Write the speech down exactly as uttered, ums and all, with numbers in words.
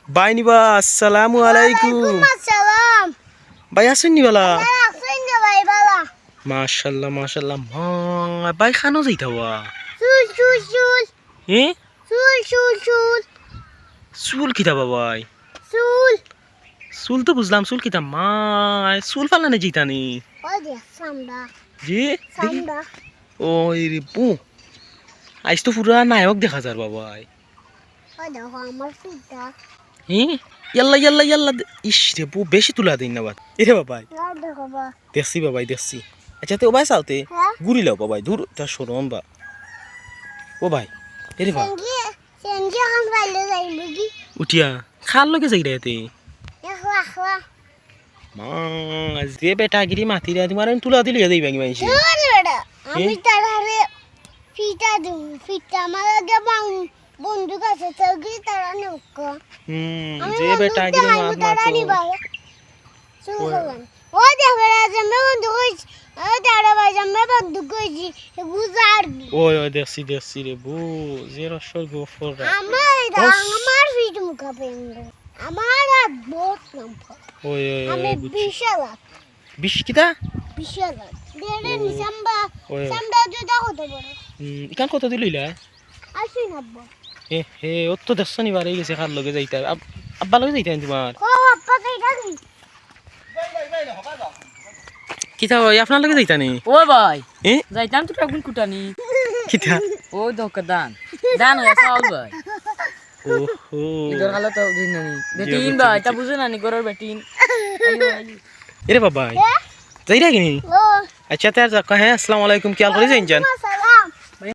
ভাই নি বা, আসসালামু আলাইকুম। ওয়ালাইকুম আসসালাম। ভাই আছইন নি বালা? ভাই আছইন নি ভাই বালা? মাশাআল্লাহ, মাশাআল্লাহ। মা, ভাই খানো যাইতা বা? চুল, চুল, চুল। এ? চুল, চুল, চুল। চুল কিতা বা ভাই? চুল। চুল তো বুঝলাম, চুল কিতা? মা, চুল ফালানি যাইতা নি? ওই যে চান্দা। জি? চান্দা। ওই রে বু। আইজ তো পুরা নায়ক দেখা যার বা ভাই। ওই দেখো আমার ফিতা। হি? ইয়াল্লা, ইয়াল্লা, ইয়াল্লা। ইস রে বু, বেশি তুলা দেইন না বা। এ রে বা ভাই। না দেখো বা। দেখছি বা ভাই, দেখছি। আচ্ছা, তে ও ভাই চাও তে? হ্যাঁ? ঘুরি লও বা ভাই, দূর, তা শরম বা। ও ভাই, এ রে বা। সেনজি, সেনজি এখন বাইরে যাইবো কি? উঠিয়া, খার লগে যাই রে তে? একলা, একলা। মা, যে বেটাগিরি মাতিরা, তোমার আমি তুলা দিলে যাই ভাঙি মাইছে। ধুর বেটা, আমি এ? তারারে ফিটা দিমু, ফিটা আমার আগে বাং-, বন্দুক আছে, তো কি তারা নেউক্কা? হুম, আমি যে বন্দুক বেটাগিরি দেখাইমু, মাত তারা মাতো। নিবা। চুল ওই। করলাম। ওই দেখো, রাজা, আমি বন্দুক কইছি। ওই দাঁড়া ভাই, আমি বন্দুক কইছি। এ বুঝার কি? ওই, ওই, দেখছি, দেখছি রে, বু, যে রসর গোফর রা-, আমার, ওস। আমার ফিট মুখা পেঙ্গো। আমার আর বহুত লম্বা। ওই, ওই, ওই, আমি বুঝছি। বিশাল আছি। বিশ কিতা? বিশাল আছি। দেড়ে ও। নি সাম্বা, ওই, ওই। সাম্বা জুতা কত বড়? হুম, ইখান কত দিল ইলা? আশি নব্বই। এ হে, ও তো দেখছো নি বাড়ি গেছে, খার লগে যাইতা? আব-, আব্বা লগে যাইতা নি তোমার? ও, আব্বা যাইতা নি? কিতা ভাই, আপনার লগে যাইতা নি? ও ভাই, এ? যাইতাম তো এখন কুটানি। কিতা? ও দোকা ধান। ধান হয়ে চাউল ভাই। ওহো। ইদর খালো তো দিন নানি। জি, বেটিন বুঝছি, ভাই, তা বুঝছি। বুঝো না নি, ঘরর বেটিন। আইও, আইও। এরে বাবা, এ? যাইরা কিনি? ও। আচ্ছা, তে আর যাক, হ্যাঁ, আসসালামু আলাইকুম, খেয়াল করি যাইন যান।